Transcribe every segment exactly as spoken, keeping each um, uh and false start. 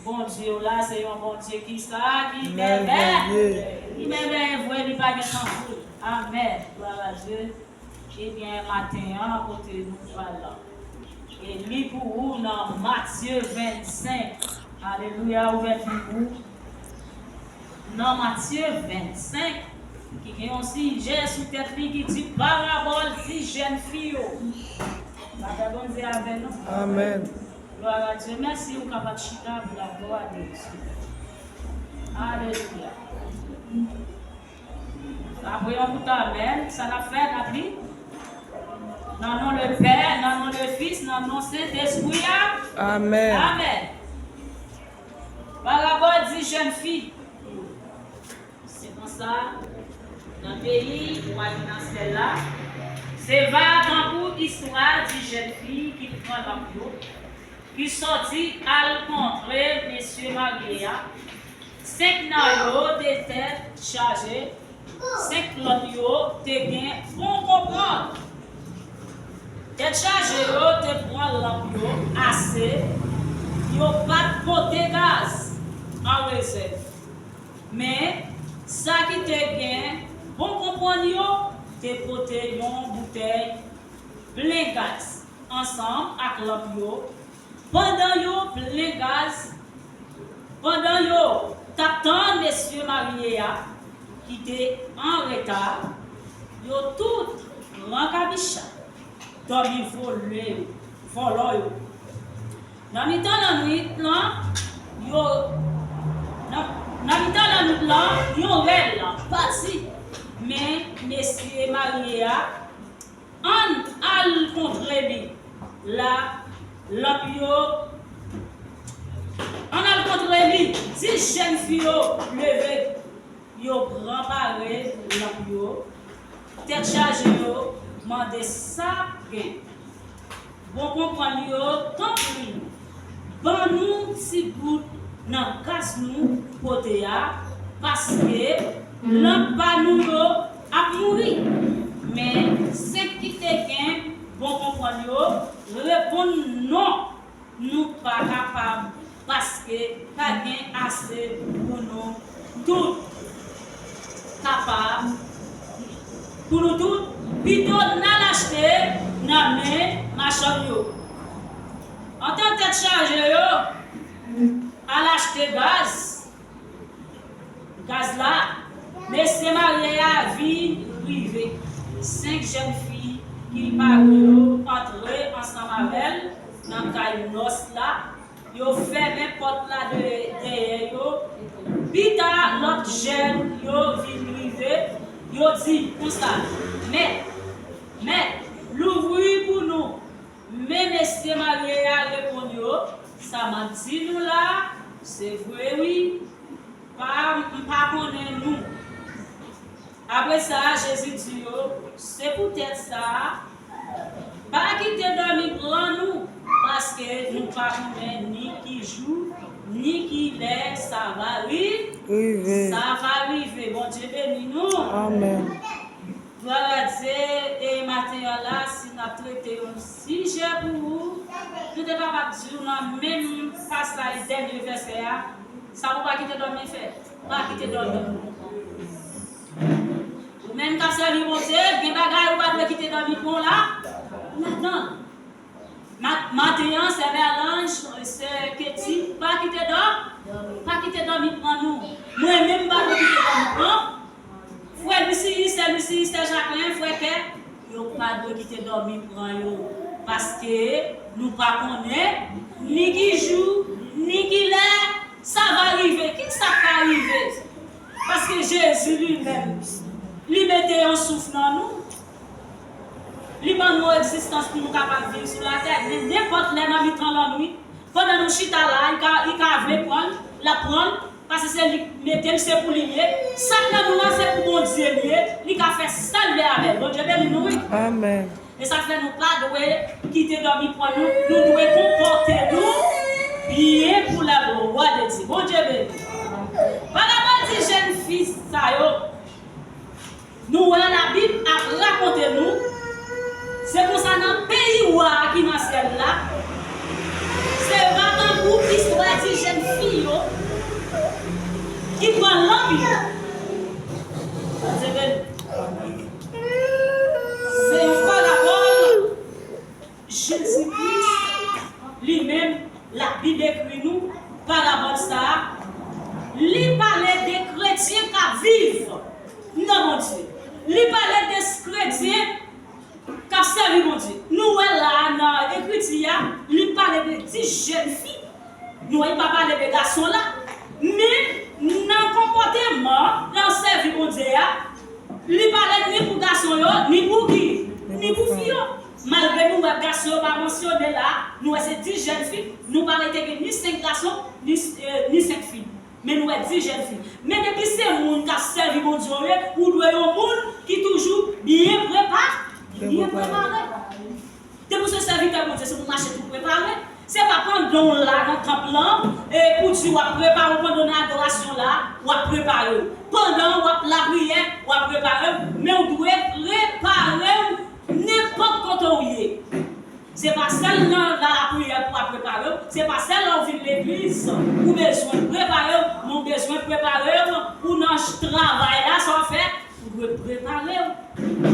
Bondye w la, se yon Bondye ki sa, ki mèvèye. Mèvèye. Ki mèvèye vre, li pa gen tankou l. Amèn. Glwa a Dye. Ebyen, maten an, kote nou pral la? E li pou ou nan Matye vennsenk. Alelouya, ouvè Bib ou. Nan Matye vennsenk, ki gen yon sijè sou tèt li ki di parabòl dis jèn fi yo. Lapè Bondye avè nou. Amèn. Glwa a Dye. Mèsi, ou kapab chita pou laglwa de Dye. Alelouya. Apre yon kout amèn, sa n ap fè, n ap li. Nan non le Pè, nan non le Fis, nan non Sentespri a. Amèn. Amèn. Parabòl dis jèn fi. Se konsa, nan peyi wa ki nan syèl la, se va tankou istwa dis jèn fi ki pran lanp yo, ki sòti al kontre mesye marye a. Senk nan yo te tèt chaje, senk lòt yo te gen bon konprann. Tèt chaje yo te pran lanp yo ase, yo pa t pote gaz an rezèv. Men, sa ki te gen bon konprann yo te pote yon boutèy plen gaz ansanm ak lanp yo. Pandan yo plen gaz, pandan yo t ap tann mesye marye a ki te an reta, yo tout pran kabicha, dòmi vole, vòlò yo. Nan mitan lannwit lan, yo, nan, nan mitan lannwit lan, yon rèl pati men mesye marye a. Ann al kontre li. La, lanp yo, ann al kontre li. Dis jèn fi yo leve, yo pran pare lanp yo, tèt chaje yo mande sa k gen. Bon konprann yo, tanpri, ban nou ti bout nan gaz nou pote a, paske lanp pa nou yo ap mouri. Men, senk ki te gen bon konprann yo reponn non, nou pa kapab, paske pa gen ase pou nou tout kapab, pou nou tout, pito n al achte nan men machann yo. Antan tèt chaje yo al achte gaz, gaz la, mesye marye a vin rive. Senk jèn fi ki l pare yo antre ansanm avè l nan kay nòs la. Yo fèmen pòt la de-, dèyè yo. Pita, lòt jèn yo vin rive. Yo di konsa, Mèt, Mèt, louvri pou nou. Men mesye marye a reponn yo, Sa m ap di nou la, se vre wi. Pa, m pa konnen nou. Apre sa, Jezi di yo, Se poutèt sa, pa kite dòmi pran nou, paske nou pa konnen ni ki jou, ni ki lè sa va ri-, Rive. Sa va rive. Bondye beni nou. Amèn. Glwa a Dye, e maten an la, si n ap trete yon sijè pou ou, nou te kapab di w nan menm pasaj dènye vèsè a, sa pou pa kite dòmi fè, pa kite dòmi. Ou menm k ap sèvi Bondye, gen bagay ou pa dwe kite dòmi pran w la, ladan. Ma-, maten an, sè Bèlanj, sè Keti, pa kite dò-, pa kite dòmi pran nou. Mwen menm, m pa dwe kite dòmi pran. Frè Lwisiyi, sè Lwisiyi, sè Jaklen, frè Kè, yo pa dwe kite dòmi pran yo. Paske nou pa konnen ni ki jou, ni ki lè sa va rive. Kisa k ka rive? Paske Jezi li menm, li mete yon souf nan nou. Li ban nou egzistans pou nou kapab viv sou latè. Men nenpòt lè nan mitan lannwit, pandan nou chita la, li ka, li ka vle pran l, l ap pran l, paske se li k mete l, se pou li l ye. Sa k nan nou an, se pou Bondye l ye. Li ka fè sa l vle avè l. Bondye beni nou, wi. Amèn. E sa k fè nou pa dwe kite dòmi pran nou, nou dwe konpòte nou byen pou laglwa de Dye. Bondye beni. Parabòl dis jèn fi sa yo, nou wè Labib ap rakonte nou, se konsa nan peyi wa a ki nan syèl la, se va tankou istwa dis jèn fi Bondye beni. Se yon parabòl Jezi Kris li menm, Labib ekri nou parabòl sa a. Li pale de kretyen k ap viv nan Bondye. Li pale de kretyen k ap sèvi Bondye. Nou wè la a nan ekriti a, li pale de dis jèn fi. Nou wè, li pa pale de gason la. Men, nan konpòteman, nan sèvi Bondye a, li pale ni pou gason yo, ni pou ki, ni pou fi yo. Malgre nou wè gason yo pa mansyone la, nou wè se dis jèn fi, nou pa rete gen ni senk gason, ni, eh, ni senk fi. Men nou wè dis jèn fi. Men depi se moun k ap sèvi Bondye yo ye, ou dwe yon moun ki toujou byen prepa-, byen prepare. Depi w se sèvitè Bondye, se pou w mache tou prepare. Se pa pandan w la nan tanp lan, e pou di w ap prepare w pandan w nan adorasyon la, w ap prepare w. Pandan w ap lapriyè, w ap prepare w. Men w dwe prepare w nenpòt kote w ye. Se pa sèl nan la lapriyè pou w ap prepare w, se pa sèl lè w vin legliz ou bezwen prepare w, men w bezwen prepare w pou nan travay la, sa w ap fè, ou dwe prepare w.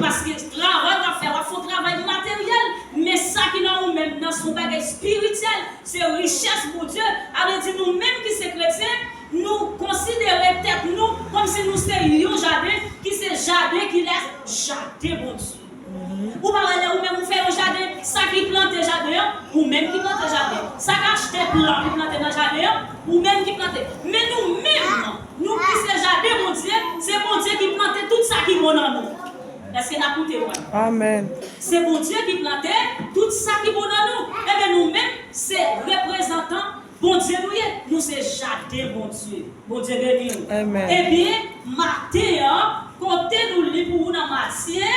Paske travay w ap fè, w ap fè yon travay materyèl, men sa ki nan ou menm nan se yon bagay espirityèl, se richès Bondye. A vle di nou menm ki se kretyen, nou konsidere tèt nou kòmsi nou se yon jaden, ki se jaden kilès? Jaden Bondye. Ou pa wè lè ou menm ou fè yon jaden, sa ki plante jaden an, ou menm ki plante jaden an. Sa k achte plan pou plante nan jaden an, ou menm ki plante. Men nou menm, nou ki se jaden Bondye, se Bondye ki plante tout sa ki bon nan nou. Èske n ap koute mwen? Amèn. Se Bondye ki plante tout sa ki bon nan nou. Ebyen, nou menm, se reprezantan Bondye nou ye. Nou se jaden Bondye. Bondye beni w. Amèn. Ebyen, maten an, kote nou li pou ou nan Matye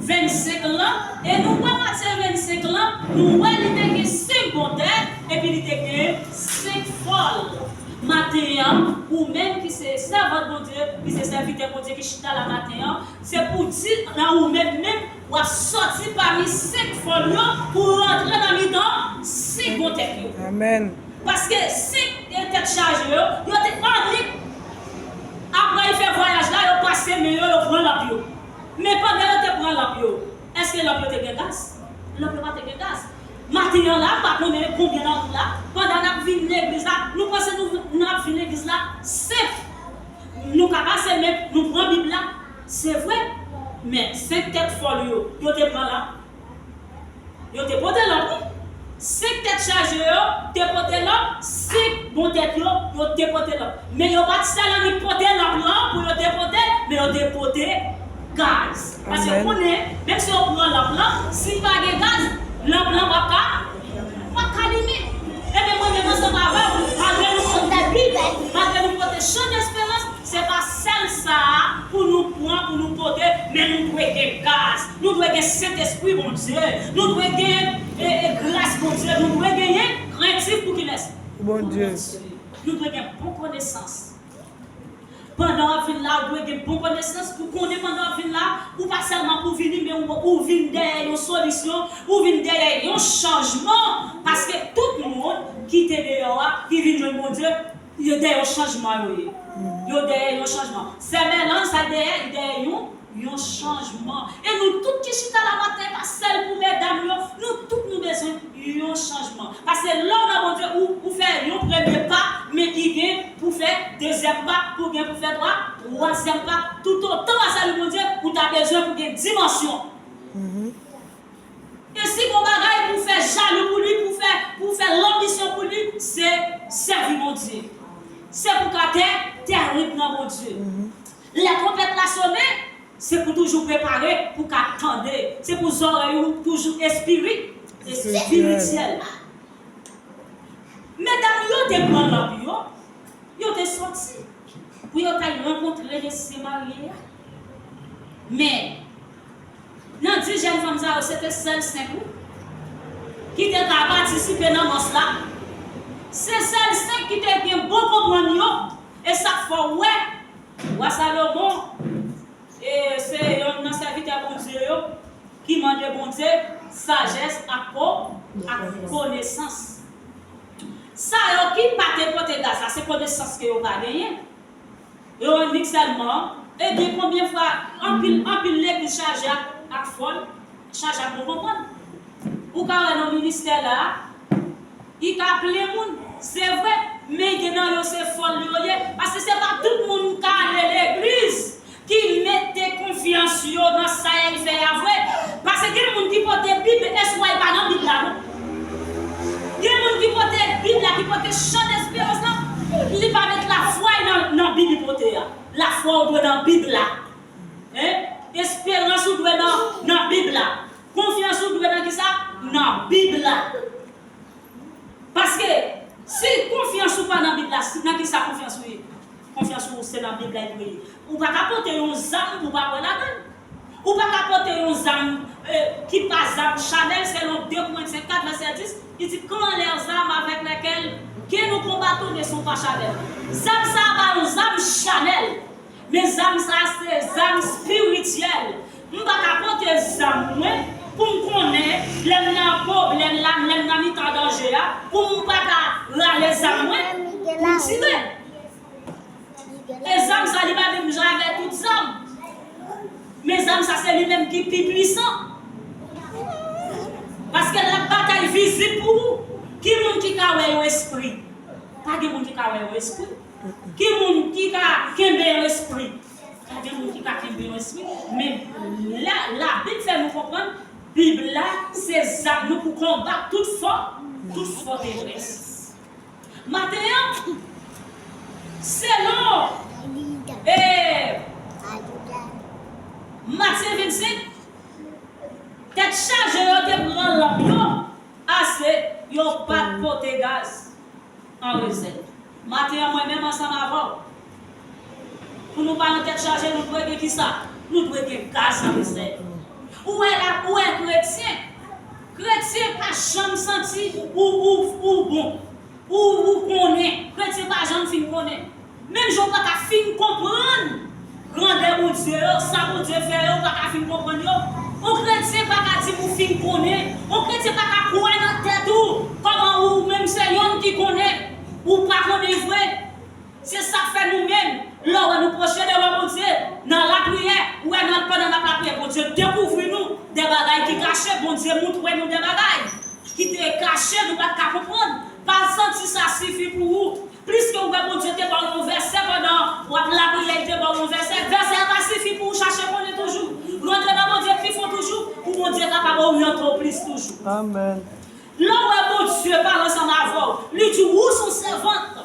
vennsenk lan, e nou wè Matye vennsenk lan, nou wè li te gen senk bon tèt, epi li te gen senk fòl. Maten an, ou menm ki se sèvant Bondye, ki se sèvitè Bondye ki chita la maten an, se pou di nan ou menm menm, w ap sòti pami senk fòl yo pou w rantre nan mitan senk bon tèt yo. Amèn. Paske senk tèt chaje yo, yo te annik. Apre yo fè vwayaj la, yo pase men yo, yo pran lanp yo. Men pandan yo te pran lanp yo, èske lanp yo te gen gaz? Lanp yo pa te gen gaz. Maten an la, m pa konnen konbyen nan nou la, pandan n ap vin legliz la, nou panse nou, n ap vin legliz la senp. Nou ka pase men, nou pran Bib la, se vre. Men senk tèt fòl yo, yo te pran lanp. Yo te pote lanp, wi. Senk tèt chaje yo te pote lanp, senk bon tèt yo, yo te pote lanp. Men yo pa t sèl annik pote lanp lan pou yo te pote, men yo te pote gaz. Paske, amèn, konnen, menm si yo pran lanp lan, si pa gen gaz, lanp lan p ap ka, p ap ka limen. Ebyen, mwen menm ansanm avè w, malgre nou pote Bib, malgre nou pote Chan Desperans, se pa sèl sa a pou nou pran, pou nou pote, men nou dwe gen gaz, nou dwe gen Sentespri Bondye, nou dwe gen, e, e, gras Bondye, nou dwe genyen krentif pou kilès? Pou Bondye. Pou Bondye. Nou dwe gen bon konesans. Pandan w ap vin la, ou dwe gen bon konesans pou konnen pandan w ap vin la, ou pa sèlman pou vini, men ou, ou vin dèyè yon solisyon, ou vin dèyè yon chanjman. Paske tout moun ki te deyò a, ki vin jwenn Bondye, yo dèyè yon chanjman yo ye. Yo dèyè yon chanjman. Sè Mèlanj, sa l dèyè, li dèyè yon, yon chanjman. E nou tout ki chita la maten, pa sèl pou medam yo, nou tout nou bezwen yon chanjman. Paske lè w nan Bondye, ou, ou fè yon premye pa, men li gen pou fè dezyèm pa, pou gen pou fè twa, twazyèm pa. Toutotan w ap sèvi Bondye, ou ta bezwen pou gen dimansyon. E si gon bagay pou fè jalou pou li, pou fè, pou fè lanbisyon pou li, se sèvi Bondye. Se pou ka tè, tè rit nan Bondye. Lè twonpèt la sonnen, se pou toujou prepare, pou ka tande. Se pou zòrèy ou toujou espiri-, espirityèl. Medam yo te pran lanp yo, yo te sòti pou yo t al rankontre mesye marye a. Men, nan dis jèn fanm sa yo, se te sèl senk, wi, ki te ka patisipe nan nòs la. Se sèl senk ki te gen bon konprann yo. E sa k fè w wè, wa Salomon, e, se yonn nan sèvitè Bondye yo ki mande Bondye sajès ak ko-, ak konesans. Sa yo ki pa te pote gaz la, se konesans ke yo pa genyen. Yo annik sèlman. Ebyen, konbyen fwa anpil, anpil legliz chaje ak, ak fòl, chaje ak bon konprann. Ou ka wè nan ministè la, li ka plen moun, se vre, men gen nan yo se fòl yo ye, paske se pa tout moun k ale legliz ki mete konfyans yo nan sa y fè a vre. Paske gen moun ki pote Bib, espwa y pa nan Bib la, non. Gen moun ki pote Bib la, ki pote chan desperans lan, li pa met lafwa y nan, nan Bib li pote a. Lafwa w dwe nan Bib la. Hein? Esperans ou dwe nan, nan Bib la. Konfyans ou dwe nan kisa? Nan Bib la. Paske, si konfyans ou pa nan Bib la, si, nan kisa konfyans ou ye? Konfyans ou se nan Bib la li dwe ye. Ou pa ka pote yon zam pou w pa kwè ladan l. Ou pa ka pote yon zam, eh, ki pa zam chanèl, selon de Korentyen kat vèsè dis, li di, quand les armes avec lesquelles que nous combattons ne sont pas charnelles. Zam sa a pa yon zam chanèl, men zam sa a se zam espirityèl. M pa ka pote zam mwen pou m konnen lè m nan pwoblèm la, lè m nan mitan danje a, pou m pa ka rale zam mwen pou m tire. E zam sa, li pa menm jan avèk tout zam. Men zam sa, se li menm ki pi pwisan. Paske l ap batay vizib pou ou. Ki moun ki ka wè yon espri? Pa gen moun ki ka wè yon espri. Ki moun ki ka kenbe yon espri? Pa gen moun ki ka kenbe yon espri. Men la, Labib fè nou konprann, Bib la, se zam nou pou konbat tout fò, tout fòterès. Maten an, selon, eh, Matye vennsenk, tèt chaje yo te pran lanp yo ase, yo pa t pote gaz an rezèv. Maten an, mwen menm ansanm avè w, pou nou pa nan tèt chaje, nou dwe gen kisa? Nou dwe gen gaz an rezèv. Ou wè la, ou wè kretyen, kretyen pa janm santi ou, ou, ou bon. Ou, ou konnen, kretyen pa janm fin konnen. Menm jan w pa ka fin konprann grandè Bondye yo, sa Bondye fè yo, ou pa ka fin konprann yo. Yon kretyen pa ka di w fin konnen. Yon kretyen pa ka kwè nan tèt ou, kòman ou menm se yonn ki konnen. Ou pa konnen vre. Se sa k fè nou menm, lè w wè nou pwoche devan Bondye, nan lapriyè, ou wè nan, pandan n ap lapriyè, Bondye dekouvri nou de bagay ki kache, Bondye montre nou de bagay ki te kache, nou pa t ka konprann. Pa santi sa sifi pou ou. Pliske ou wè Bondye te ba w yon vèsè pandan w ap lapriyè, li te ba w yon vèsè, vèsè a pa sifi pou ou chache konnen toujou. Rantre nan Bondye pi fon toujou, pou Bondye kapab oryante w plis toujou. Amèn. Lè w wè Bondye pale ansanm avè w, li di w, ou se yon sèvant.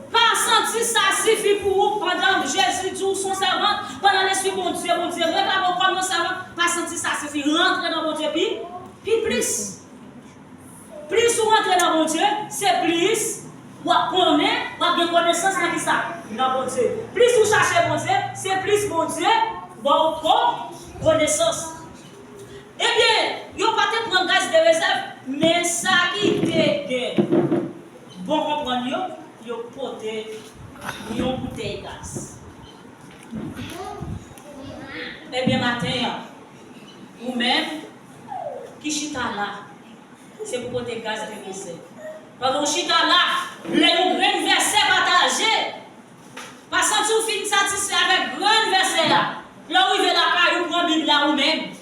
Pa santi sa sifi pou ou pandan Jezi di w se yon sèvant, pandan Lespri Bondye, Bondye reklame w kòm yon sèvant, pa santi sa sifi. Rantre nan Bondye pi, pi plis. Plis ou rantre nan Bondye, se plis w ap konnen, w ap gen konesans nan kisa? Nan Bondye. Plis ou chache Bondye, se plis Bondye ba w ko-, konesans. Ebyen, yo pa te pran gaz de rezèv, men sa ki te gen bon konprann yo, yo pote yon boutèy gaz. Ebyen, maten an, ou menm ki chita la, se pou pote gaz de rezèv. Pandan w chita la, lè yon grenn vèsè pataje, pa santi w fin satisfè avèk grenn vèsè a. Lè w rive lakay ou, pran Bib la ou menm.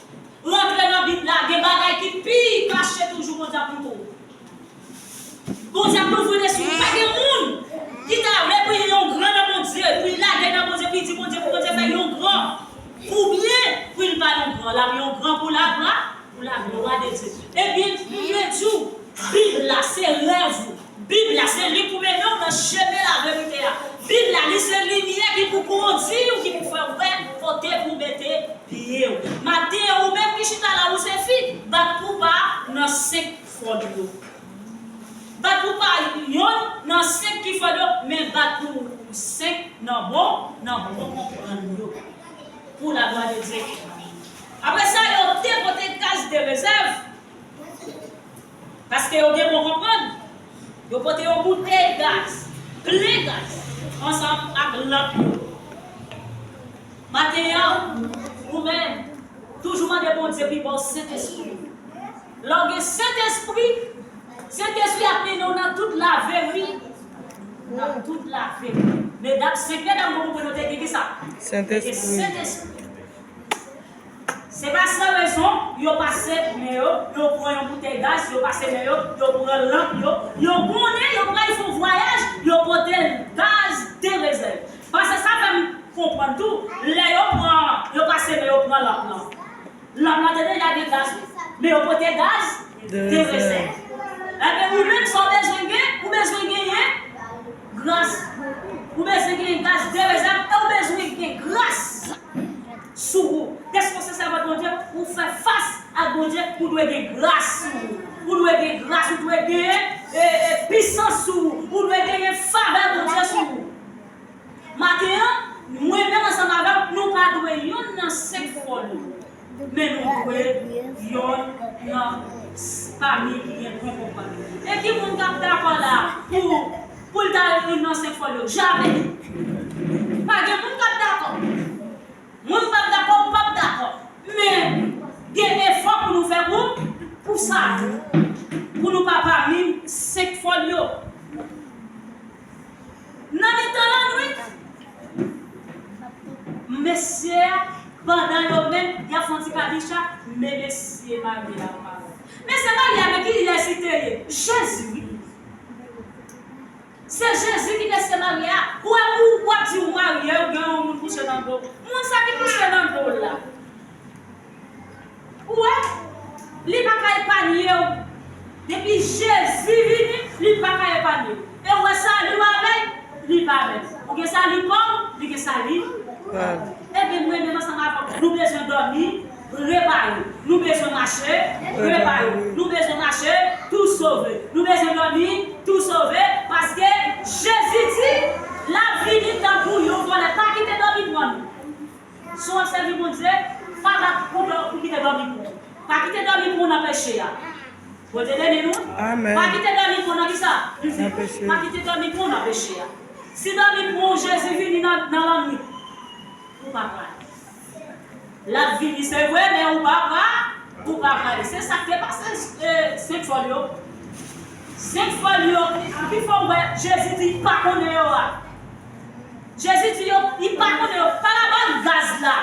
Rantre nan Bib la, gen bagay ki pi kache toujou Bondye ap montre w. Bondye ap louvri lespri w. Pa gen moun ki ta vle pou l yon gran nan Bondye, pou l lage nan Bondye, pou l di Bondye, pou Bondye fè yon gran. Oubyen pou l pa yon gran, l ap yon gran pou laglwa, pou laglwa de Dye. Ebyen, m vle di w, Bib la se rèv ou. Bib la se li pou mennen w nan chemen laverite a. Bib la, li se limyè ki pou kondi w, ki pou fè w wè kote pou mete pye w. Maten an, ou menm ki chita la, ou se fi, bat pou pa nan senk fòl yo. Bat pou pa yonn nan senk ki fòl yo, men bat pou senk nan bon, nan bon konprann yo. Pou laglwa de Dye. Apre sa, yo te pote gaz de rezèv. Paske yo gen bon konprann. Yo pote yon boutèy gaz, plen gaz, ansanm ak lanp yo. Maten an, ou menm, toujou mande Bondye pou l ba w Sentespri. Lè w gen Sentespri, Sentespri ap mennen w nan tout laveri-, Nan tout lavi. Medam, senk medam, bon, pou nou te gen kisa? Sentespri. Sentespri. Se pa san rezon, yo pase men yo, yo pran yon boutèy gaz, yo pase men yo, yo pran lanp yo, yo konnen yo pral fè yon vwayaj, yo pote gaz de rezèv. Paske sa fè m konprann tou, lè yo pran, yo pase men yo pran lanp lan. Lanp lan te deja gen gaz, men yo pote gaz de rezèv. Ebyen, ou menm, sa w bezwen gen, ou bezwen genyen gras. Ou bezwen genyen gaz de rezèv, e ou bezwen gen gras sou ou. Dèske w se sèvant Bondye, ou fè fas ak Bondye, ou dwe gen gras sou ou. Ou dwe gen gras, ou dwe gen, e, e, pisans sou ou. Ou dwe genyen favè Bondye sou ou. Maten an, mwen menm ansanm avè w, nou pa dwe yonn nan senk fòl yo. Men nou dwe yonn nan s-, pami ki gen bon konprann. E ki moun k ap dakò la pou, pou l ta youn nan senk fòl yo? Jamè! Pa gen moun k ap dakò. Moun p ap dakò, ou p ap dakò. Men, gen efò pou nou fè pou, pou sa tou. Pou nou pa pami senk fòl yo. Nan mitan lannwit, mesye a, pandan yo menm, y ap fè yon ti kabicha, men mesye marye a pa wè. Mesye marye a, men ki lè si te ye? Jezi, wi. Se Jezi ki mesye marye a. Ou wè, ou, w ap di ou marye, ou gen yon moun kouche nan do w. Moun sa ki kouche nan do w la. Ou wè, li pa ka epanye w. Depi Jezi vini, li pa ka epanye w. E ou wè sali w avè l, li pa menm. Ou gen sali pa w, li gen sali pa l. Ebyen, mwen menm ansanm avè w, nou bezwen dòmi, repare. Nou bezwen mache, repare. Nou bezwen mache, tou sove. Nou bezwen dòmi, tou sove. Paske Jezi di, l ap vini tankou yon vòlè. Pa kite dòmi pran nou. Si w ap sèvi Bondye, pa bat pou dò-, pou kite dòmi pran w. Pa kite dòmi pran w nan peche a. Bondye beni nou. Amèn. Pa kite dòmi pran w nan kisa? Nan peche. Pa kite dòmi pran w nan peche a. Si dòmi pran w, Jezi vini nan, nan lannwit, ou pa prale. L ap vini, se vre, men ou pa pra-, ou pa prale. Se sa k te pase, e, senk fòl yo. Senk fòl yo, ki fè w wè Jezi di li pa konnen yo a. Jezi di yo, li pa konnen yo, pa la ba l gaz la.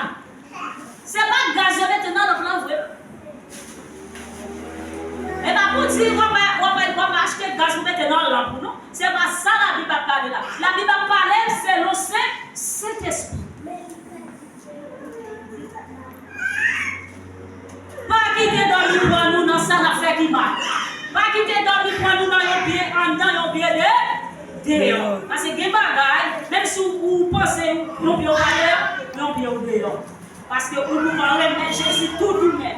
Se pa gaz yo mete nan lanp lan vre. E pa pou di w ap, w ap, w ap achte gaz pou mete nan lanp ou, non. Se pa sa Labib ap pale la. Labib ap pale selon Sen, Sentespri. Pa kite dòmi pran nou nan sa n ap fè ki mal. Pa kite dòmi pran nou nan yon pye anndan, yon pye de-, deyò. Paske gen bagay, menm si w, ou panse yon pye w pa deyò, yon pye w deyò. Paske ou poko remèt Jezi tout ou menm.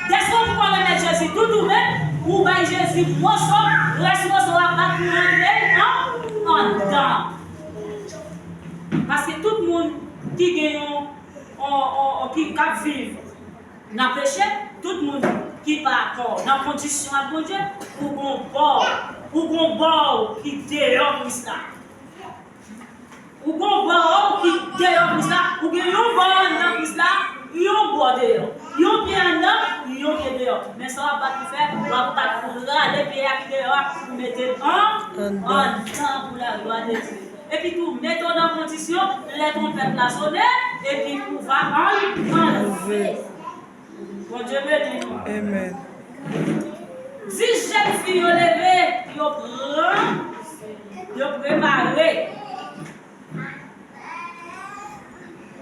Dèske ou poko remèt Jezi tout ou menm, ou bay Jezi moso, rès moso a bat pou rantre an, anndan. Paske tout moun ki gen yon, on, on, on, ki, k ap viv nan peche, tout moun ki pa ankò nan kondisyon ak Bondye, ou gon bò, ou gon bò ki deyò Kris la. Ou gon bò ki deyò Kris la, ou gen yon bò anndan Kris la, yon bò deyò. Yon pye anndan, yon pye deyò. Men sa w ap bat pou fè, w ap bat pou rale pye a ki deyò a, pou mete l an, anndan, pou laglwa de Dye. Epi tou, mete w nan kondisyon, lè twonpèt la sone, epi ou va an, anleve. Bondye beni nou. Amen. Dis jèn fi yo leve, yo pran, yo prepare.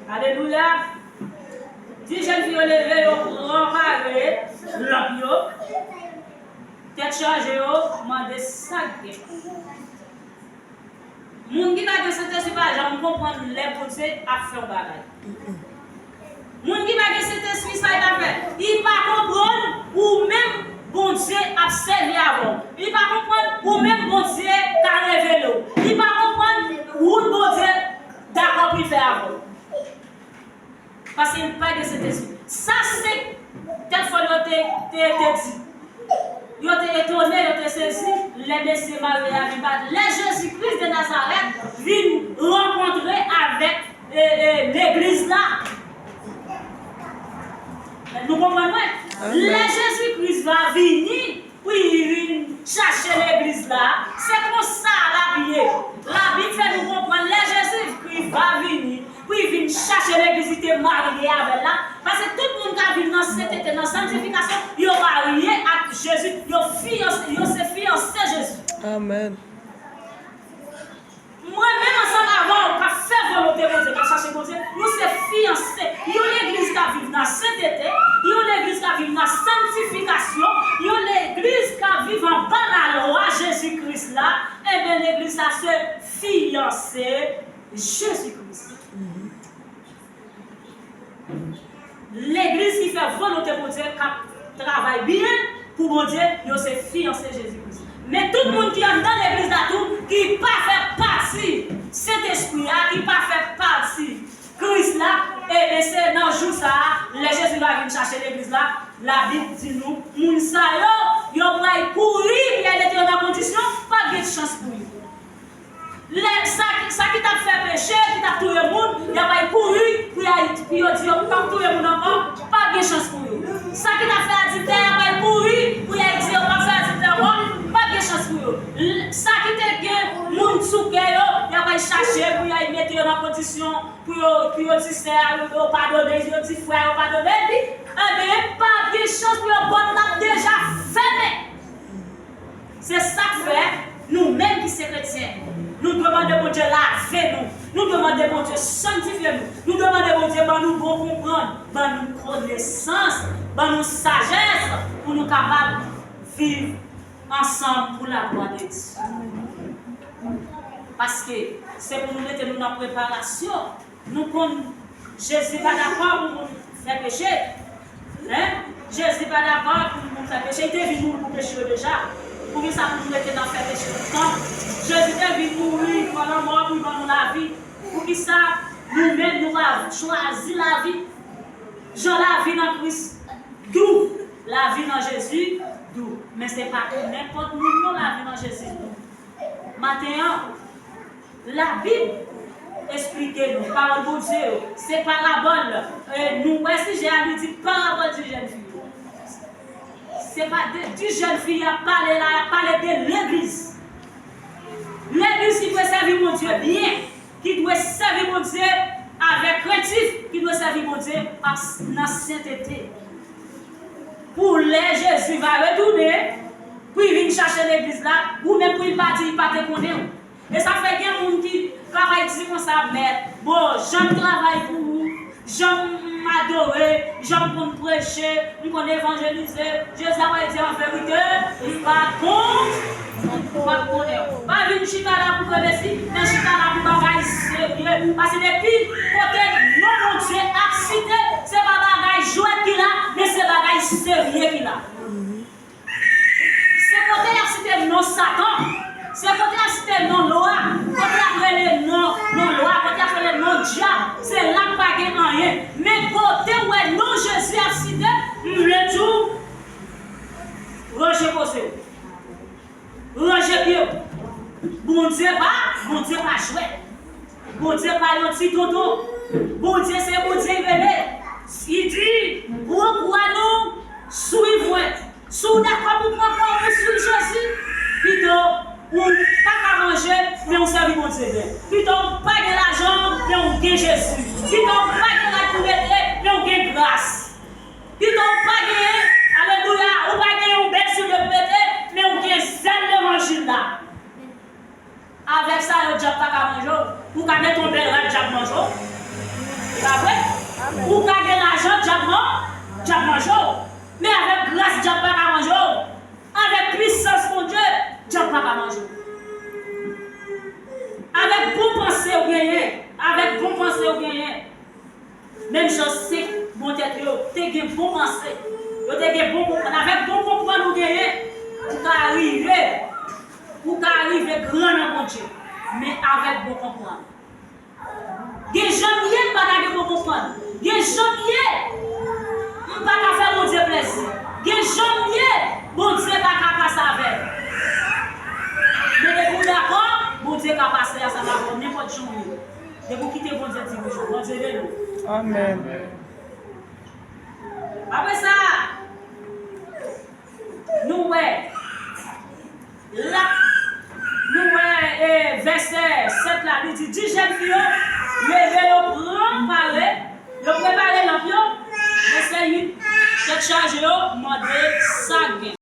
Alelouya. Dis jèn fi yo leve, yo prepare lanp yo. Tèt chaje, yo mande sa k gen. Moun ki pa gen Sentespri pa janm konprann lè Bondye ap fè yon bagay. Moun ki pa gen Sentespri, sa li pa fè? Li pa konprann ou menm Bondye ap sèvi avè w. Li pa konprann ou menm Bondye ka revele w. Li pa konprann wout Bondye dakò pou l fè avè w. Paske li pa gen Sentespri. Sa senk tèt fòl yo te, te, te di. Yo te etone, yo te sezi, lè mesye marye a vin bat. Lè Jezi Kris de Nazarèt vin rankontre avèk, e, e, legliz la. Nou konprann mwen? Lè Jezi Kris va vini, pou li vin chache legliz la, se konsa l ap ye. L legliz li te marye avè l la. Paske tout moun k ap viv nan sentete, nan santifikasyon, yo marye ak Jezi, yo fiyanse, yo se fiyanse Jezi. Amèn. Mwen menm ansanm avè w k ap fè volonte Bondye, k ap chache Bondye, nou se fiyanse. Yon legliz k ap viv nan sentete, yon legliz k ap viv nan santifikasyon, yon legliz k ap viv anba lalwa Jezi Kris la, ebyen legliz sa se fiyanse Jezi Kris. Legliz ki fè volonte Bondye, k ap travay byen pou Bondye, yo se fiyanse Jezi Kris. Men tout moun ki anndan legliz la tou, ki pa fè pati Sentespri a, ki pa fè pati Kris la, ebyen se nan jou sa a, lè Jezi va vin chache legliz la, Labib di nou, moun sa yo, yo pral kouri, lè mete yo nan kondisyon, p ap gen chans pou yo. Lè sa, sa ki t ap fè peche, ki t ap touye moun, y ap al kouri pou y al, pou yo di yo p ap touye moun ankò, p ap gen chans pou yo. Sa ki t ap fè adiltè, y ap al kouri pou y al di yo p ap fè adiltè ankò, p ap gen chans pou yo. L-, sa ki te gen moun sou kè yo, y ap al chache pou y al mete yo nan kondisyon pou yo, pou yo di sè a yo padone, yo di frè a yo padone, epi, ebyen, p ap gen chans pou yo, pòt la ap deja fèmen. Se sa k fè, nou menm ki se kretyen, nou dwe mande Bondye lave nou. Nou dwe mande Bondye sanntifye nou. Nou dwe mande Bondye ban nou bon konprann, ban nou konesans, ban nou sajès pou nou kapab viv ansanm pou laglwa de Dye. Paske se pou nou mete nou nan preparasyon. Nou konn Jezi pa dakò pou moun fè peche. Hein? Jezi pa dakò pou moun fè peche. Li te vin mouri pou peche yo deja. Poukisa pou nou rete nan fè peche tout tan? Jezi te vin mouri pran lanmò pou l ban nou lavi. Poukisa nou menm nou pa chwazi lavi? Jan lavi nan Kris dou, lavi nan Jezi dou. Men se pa pou nenpòt moun non, lavi nan Jezi dou. Maten an, Labib esplike nou, pawòl Bondye yo, se parabòl, e nou wè sijè a, li di parabòl di jèn fi yo. Se pa de, di jèn fi y ap pale la, y ap pale de legliz. Legliz ki dwe sèvi Bondye byen, ki dwe sèvi Bondye avèk krentif, ki dwe sèvi Bondye ak, nan sentete. Pou lè Jezi va retounen, pou l vin chache legliz la, ou menm pou l pa di l pa te konnen w. E sa fè gen moun ki kapab di konsa, mèt, bon, jan m travay pou ou, jan m adore, jan m konn preche, m konn evanjelize, Jezi ap di an verite, m pa konn, m pa konnen w. Pa vin chita la pou kremesi, men chita la pou bagay serye. Paske depi kote non Bondye ap site, se pa bagay jwèt ki la, men se bagay serye ki la. Se kote y ap site non Satan. Se kote y ap site non lwa. Kote y ap rele non, non lwa. Kote y ap rele non dyab. Se la k pa gen anyen. Men kote w wè non Jezi ap site, m vle di w, ranje koze w. Ranje pye w. Bondye pa, Bondye pa jwèt. Bondye pa yon ti tonton. Bondye se Bondye l rele. Li di, pran kwa nou, swiv mwen. Si w dakò pou pran kwa w pou swiv Jezi, pito ou pa ka manje, men w sèvi Bondye byen. Pito w pa gen lajan, men w gen Jezi. Pito w pa gen rad pou mete, men w gen gras. Pito w pa genyen, alelouya, ou pa genyen yon bèl soulye pou mete, men w gen zèl levanjil la. Avèk sa yo, dyab pa ka manje w. Ou ka mete yon bèl rad, dyab manje w. Se pa vre? Ou ka gen lajan, dyab man-, dyab manje w. Men avèk gras, dyab pa ka manje w. Avèk pisans Bondye, dyab pa ka manje w. Avèk bon panse w genyen, avèk bon panse w genyen, menm jan senk bon tèt yo te gen bon panse, yo te gen bon konprann. Avèk bon konprann ou genyen, ou ka rive, ou ka rive gran nan Bondye. Men avèk bon konprann. Gen jan m ye, m pa ka gen bon konprann. Gen jan m ye, m pa ka fè Bondye plezi. Gen jan m ye, Bondye pa ka pase avè m. Men depi w dakò, Bondye ka pase ansanm avè w nenpòt jan w ye. Depi w kite Bondye dirije w, Bondye beni w. Amèn. Apre sa, nou wè, la, nou wè, e, vèsè sèt la, li di, di jèn fi yo, Leve yo pran pare, yo prepare lanp yo, vèsè uit, tèt chaje yo, mande sa k gen.